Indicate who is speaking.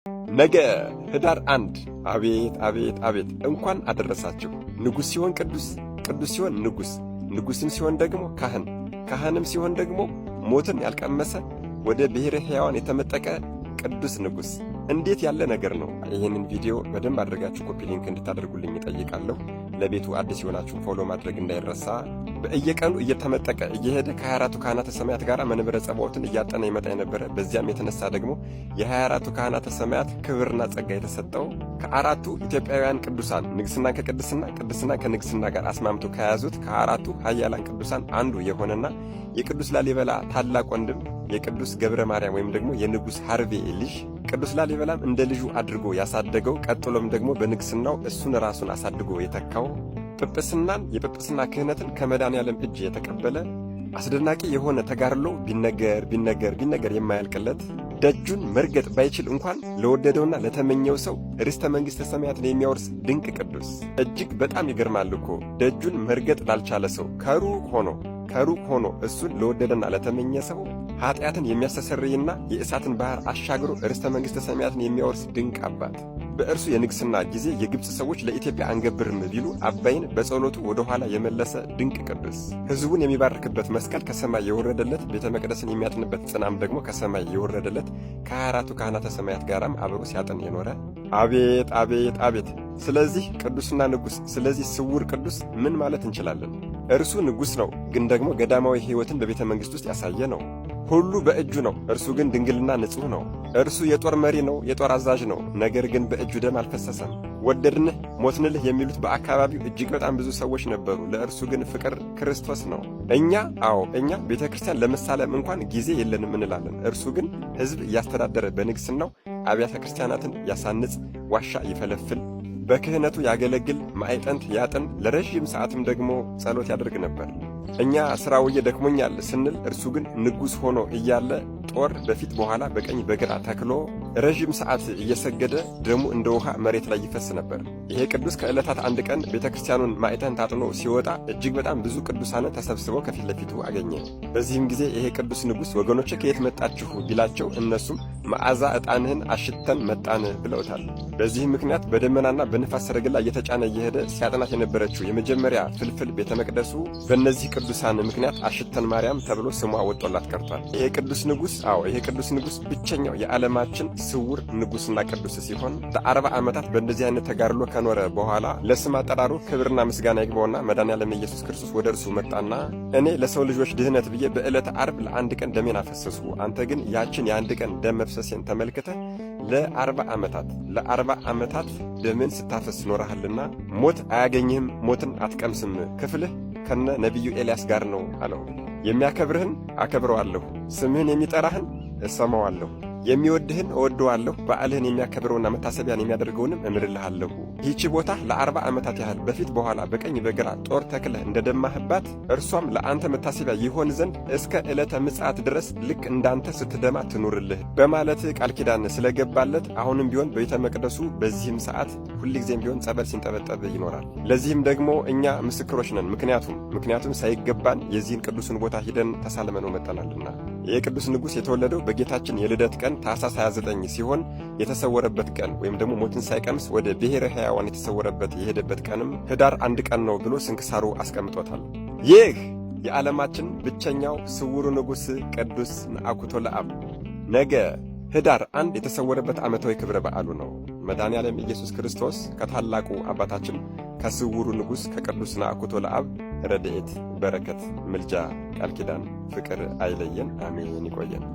Speaker 1: ነገ ህዳር 1። አቤት አቤት አቤት! እንኳን አደረሳችሁ። ንጉሥ ሲሆን ቅዱስ፣ ቅዱስ ሲሆን ንጉሥ፣ ንጉሥም ሲሆን ደግሞ ካህን፣ ካህንም ሲሆን ደግሞ ሞትን ያልቀመሰ ወደ ብሔረ ሕያዋን የተመጠቀ ቅዱስ ንጉሥ። እንዴት ያለ ነገር ነው! ይህንን ቪዲዮ በደንብ አድርጋችሁ copy link እንድታደርጉልኝ እጠይቃለሁ። ለቤቱ አዲስ የሆናችሁ follow ማድረግ እንዳይረሳ። በየቀኑ እየተመጠቀ እየሄደ ከ24ቱ ካህናተ ሰማያት ጋር መንበረ ጸባዖትን እያጠነ ይመጣ የነበረ፣ በዚያም የተነሳ ደግሞ የ24ቱ ካህናተ ሰማያት ክብርና ጸጋ የተሰጠው፣ ከአራቱ ኢትዮጵያውያን ቅዱሳን ንግስናን ከቅድስና፣ ቅድስና ከንግስና ጋር አስማምቶ ከያዙት ከአራቱ ኃያላን ቅዱሳን አንዱ የሆነና የቅዱስ ላሊበላ ታላቅ ወንድም፣ የቅዱስ ገብረ ማርያም ወይም ደግሞ የንጉሥ ሐርቤ ልጅ፣ ቅዱስ ላሊበላም እንደ ልጁ አድርጎ ያሳደገው፣ ቀጥሎም ደግሞ በንግስናው እሱን ራሱን አሳድጎ የተካው፣ ጵጵስናን የጵጵስና ክህነትን ከመድኃኔዓለም እጅ የተቀበለ፣ አስደናቂ የሆነ ተጋድሎ ቢነገር ቢነገር ቢነገር የማያልቅለት፣ ደጁን መርገጥ ባይችል እንኳን ለወደደውና ለተመኘው ሰው ርስተ መንግሥተ ሰማያትን የሚያወርስ ድንቅ ቅዱስ። እጅግ በጣም ይገርማል እኮ። ደጁን መርገጥ ላልቻለ ሰው ከሩቅ ሆኖ፣ ከሩቅ ሆኖ እሱን ለወደደና ለተመኘ ሰው ኃጢአትን የሚያስተሰርይና የእሳትን ባህር አሻግሮ ርስተ መንግሥተ ሰማያትን የሚያወርስ ድንቅ አባት። በእርሱ የንግሥና ጊዜ የግብፅ ሰዎች ለኢትዮጵያ አንገብርም ቢሉ አባይን በጸሎቱ ወደ ኋላ የመለሰ ድንቅ ቅዱስ። ሕዝቡን የሚባርክበት መስቀል ከሰማይ የወረደለት፣ ቤተ መቅደስን የሚያጥንበት ጽናም ደግሞ ከሰማይ የወረደለት፣ ከ24ቱ ካህናተ ሰማያት ጋራም አብሮ ሲያጥን የኖረ። አቤት አቤት አቤት! ስለዚህ ቅዱስና ንጉሥ፣ ስለዚህ ስውር ቅዱስ ምን ማለት እንችላለን? እርሱ ንጉሥ ነው፣ ግን ደግሞ ገዳማዊ ሕይወትን በቤተ መንግሥት ውስጥ ያሳየ ነው። ሁሉ በእጁ ነው፣ እርሱ ግን ድንግልና ንጹሕ ነው። እርሱ የጦር መሪ ነው፣ የጦር አዛዥ ነው፣ ነገር ግን በእጁ ደም አልፈሰሰም። ወደድንህ ሞትንልህ የሚሉት በአካባቢው እጅግ በጣም ብዙ ሰዎች ነበሩ። ለእርሱ ግን ፍቅር ክርስቶስ ነው። እኛ፣ አዎ እኛ ቤተ ክርስቲያን ለመሳለም እንኳን ጊዜ የለንም እንላለን። እርሱ ግን ሕዝብ እያስተዳደረ በንግሥናው አብያተ ክርስቲያናትን ያሳንጽ፣ ዋሻ ይፈለፍል፣ በክህነቱ ያገለግል፣ ማዕጠንት ያጥን፣ ለረዥም ሰዓትም ደግሞ ጸሎት ያደርግ ነበር። እኛ ሥራ ውዬ ደክሞኛል ስንል እርሱ ግን ንጉሥ ሆኖ እያለ ጦር በፊት በኋላ በቀኝ በግራ ተክሎ ረዥም ሰዓት እየሰገደ ደሙ እንደ ውሃ መሬት ላይ ይፈስ ነበር። ይሄ ቅዱስ ከዕለታት አንድ ቀን ቤተ ክርስቲያኑን ማዕጠንት ታጥኖ ሲወጣ እጅግ በጣም ብዙ ቅዱሳንን ተሰብስበው ከፊት ለፊቱ አገኘ። በዚህም ጊዜ ይሄ ቅዱስ ንጉሥ ወገኖቼ ከየት መጣችሁ ቢላቸው እነሱም መዓዛ ዕጣንህን አሽተን መጣን ብለውታል። በዚህም ምክንያት በደመናና በንፋስ ሰረገላ እየተጫነ እየሄደ ሲያጥናት የነበረችው የመጀመሪያ ፍልፍል ቤተ መቅደሱ በእነዚህ ቅዱሳን ምክንያት አሽተን ማርያም ተብሎ ስሟ ወጦላት ቀርቷል። ይሄ ቅዱስ ንጉሥ፣ አዎ ይሄ ቅዱስ ንጉሥ ብቸኛው የዓለማችን ስውር ንጉሥና ቅዱስ ሲሆን ለ40 ዓመታት በእንደዚህ አይነት ተጋድሎ ከኖረ በኋላ ለስም አጠራሩ ክብርና ምስጋና ይግባውና መድኃኔዓለም ኢየሱስ ክርስቶስ ወደ እርሱ መጣና እኔ ለሰው ልጆች ድህነት ብዬ በዕለተ ዓርብ ለአንድ ቀን ደሜን አፈሰስኩ። አንተ ግን ያችን የአንድ ቀን ደም መፍሰሴን ተመልክተህ ለ40 ዓመታት፣ ለ40 ዓመታት ደምን ስታፈስ ኖረሃልና ሞት አያገኝህም፣ ሞትን አትቀምስም፣ ክፍልህ ከነ ነቢዩ ኤልያስ ጋር ነው አለው። የሚያከብርህን አከብረዋለሁ፣ ስምህን የሚጠራህን እሰማዋለሁ። የሚወድህን እወደዋለሁ፣ በዓልህን የሚያከብረውና መታሰቢያን የሚያደርገውንም እምርልሃለሁ። ይህቺ ቦታ ለ40 ዓመታት ያህል በፊት በኋላ በቀኝ በግራ ጦር ተክለህ እንደደማህባት እርሷም ለአንተ መታሰቢያ ይሆን ዘንድ እስከ ዕለተ ምጽአት ድረስ ልክ እንዳንተ ስትደማ ትኑርልህ በማለት ቃል ኪዳን ስለገባለት አሁንም ቢሆን በቤተ መቅደሱ በዚህም ሰዓት ሁልጊዜም ቢሆን ጸበል ሲንጠበጠብ ይኖራል። ለዚህም ደግሞ እኛ ምስክሮች ነን። ምክንያቱም ሳይገባን የዚህን ቅዱስን ቦታ ሂደን ተሳልመነው መጥተናልና። ይህ ቅዱስ ንጉሥ የተወለደው በጌታችን የልደት ቀን ታኅሳስ 29 ሲሆን የተሰወረበት ቀን ወይም ደግሞ ሞትን ሳይቀምስ ወደ ብሔረ ሕያዋን የተሰወረበት የሄደበት ቀንም ህዳር 1 ቀን ነው ብሎ ስንክሳሩ አስቀምጦታል። ይህ የዓለማችን ብቸኛው ስውሩ ንጉሥ ቅዱስ ነአኩቶ ለአብ ነገ ህዳር 1 የተሰወረበት ዓመታዊ ክብረ በዓሉ ነው። መድኃኔ ዓለም ኢየሱስ ክርስቶስ ከታላቁ አባታችን ከስውሩ ንጉሥ ከቅዱስ ነአኩቶ ለአብ ረድኤት፣ በረከት፣ ምልጃ፣ ቃል ኪዳን፣ ፍቅር አይለየን። አሜን። ይቆየን።